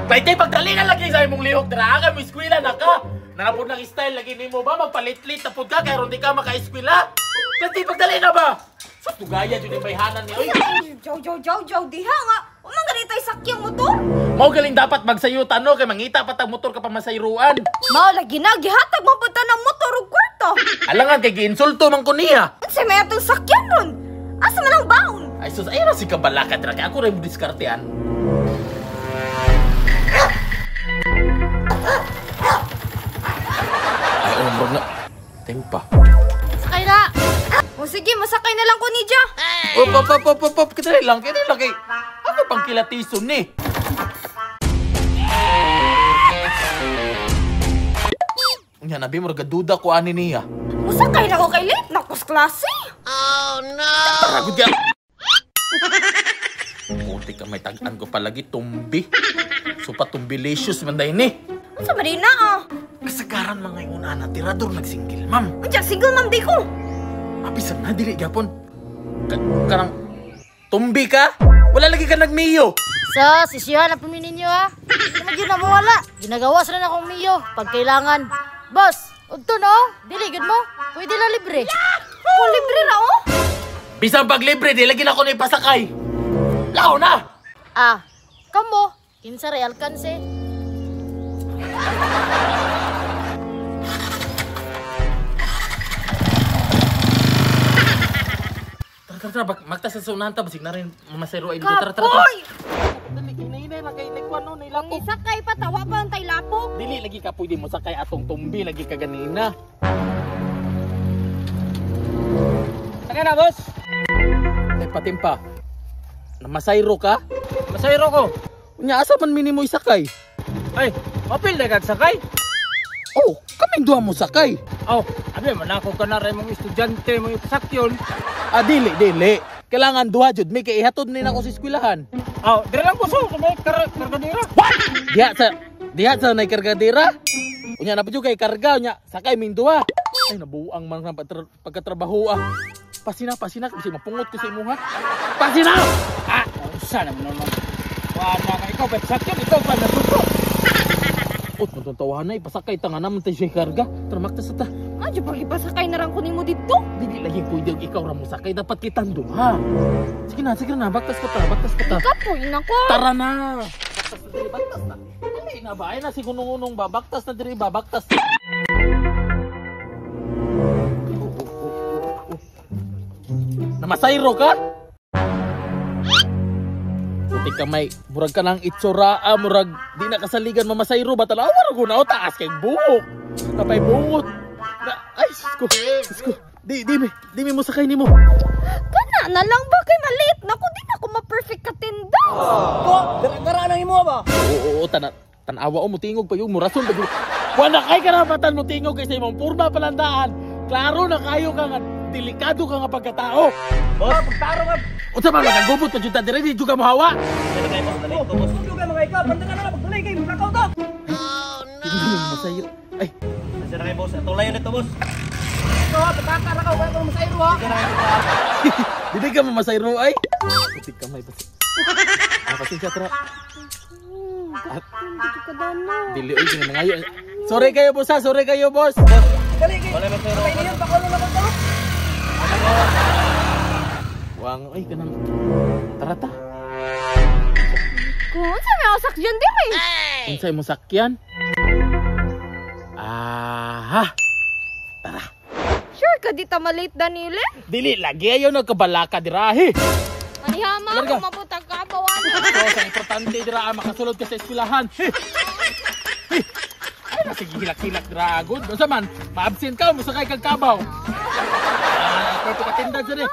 Pwede pagdali na lagi sa imong lihok dira ka mo eskwela na ka. Nanapod ng style lagi nimo ba magpalitlit na pud ka kay ron di ka maka-eskwela. Pwede pagdali na ba? Sa tugaya jud bayhanan ni oy. Jaw jaw jaw jaw diha nga. Umang ganito ay sakyang motor. Mao galing dapat magsayo tano kay mangita pa tag motor ka pa masayruan. Mao lagi na gihatag mo pud ng motor ug kwarta. Alangan kay giinsulto man ko niya. Unsay may atong sakyan ron? Asa man ang baon? Ay sus, ay ra si kabalaka dira kay ako ra mo diskartean. Ay umrog na. Tempa. Sakay na. O sige, masakay na lang ko ni Ja. Op op op op op, op. Kita lang kay. Ako pang kilatison ni. Unya nabi mo duda ko ani niya. Musakay na ko kay late na ko sa klase. Oh no. Tara gud ka. Puti ka may tag-an ko palagi tumbi. So patumbilicious man day ni. Unsa man na ah? Kasagaran mga ingon ana tirador nagsingle ma'am. Unsa single ma'am di ko? Apisan na dili gyapon. Kanang tumbi ka? Wala lagi ka nagmiyo. Sa sisihan na pumi ninyo ha. Ano gyud na mawala? Ginagawa sa na akong miyo pag kailangan. Boss, udto no? Dili gud mo. Pwede na libre. Oh, libre ra oh. Bisan pag libre di lagi na ko na ipasakay. Lao na. Ah, kamo kinsa ray alkanse. Tara, tara, magta sa sunahan ta, basig na rin mamasero ay dito. Tara, tara, tara. Dali, hinay-hinay na kay Nekwan, no, nilapok. Isakay pa, tawa pa ang tay lapok. Dili, lagi ka pwede mo sakay atong tumbi, lagi ka ganina. Sakay na, boss. Ay, patimpa. Namasayro ka? Masayro ko. Unya, asa man minimo isakay? Ay, mapil na kag sakay. Oh, kaming duha mo sakay. Oh, abi manako ka na rin mong estudyante mo ipasakyon. Ah, dili, dili. Kailangan duha jud mi kay ihatod ni nako sa eskwelahan. Oh, dire lang boss, sa may kargadira. What? Diha sa nay kargadira. Unya na pud kay karga unya sakay ming duha. Ay nabuang man ang pagkatrabaho ah. Pasina, pasina kasi mapungot ko sa imuha. Pasina! Ah, unsa naman naman. Wala ka ikaw pa sakyon, ikaw pa nasuko. Ut, matuntawahan na, ipasakay tanga naman tayo siya karga. Tara, magtas ta. Medyo pag ipasakay na lang ko nimo dito. Dili lagi pwede ikaw ra mo sakay, dapat kitang duha. Sige na, baktas ko ta, baktas ko ta. Kapoy na ko. Tara na. Baktas na diri, baktas na. Dili na ba? Ay na si gunung-gunung ba, baktas na diri ba, baktas. Oh. Namasayro ka? Puti kamay, murag ka ng itsura, murag di na kasaligan mamasayro ba tanawa ra gud na taas kay buhok. Napay bungot. Na, ay sus ko. Di mi mo sakay nimo. Kana na lang ba kay maliit na ko di na ko ma-perfect ka tinda. Ko, dara nang imo ba? Oo, tanawa o mutingog pa yung murason pa gyud. Wala kay karapatan mo tingog kay sa imong purma palandaan. Klaro na kayo ka nga delikado ka nga pagkatao. Boss, pagtaro nga. Unsa man nagubot pa jud ta dire di jud ka mohawa. Boss, ka mga ikaw, pandangan na pagdulay kay maglakaw ta. Oh no. Masayro. Ay, Saan na kayo, boss? Atulayan nito, boss. Ito ha, pataka ra ka, wala ka masayro ha. Dili ka mamasayro ay. Putik kamay basi. Ah, pasensya tara. Dito ka dano. Dili oy kini mangayo. Sorry kayo boss ha, sorry kayo boss. Dali kay. Wala masayro. Patay niyon pakulo na ko to. Wang ay kanang tara ta. Ko, unsa may ako sakyan dire? Unsay mo sakyan? Aha. Tara. Sure ka di ta malate Danile? Dili lagi ayo nagkabalaka dirahi. Manihama Larga. ako mabutag ka bawan. So, ang importante dira makasulod ka sa eskwelahan. Hey. Hey. Ay na sige hilak-hilak dira gud. Unsa man, ma-absent ka mo sakay kag kabaw. Ah, perfect attendance diri.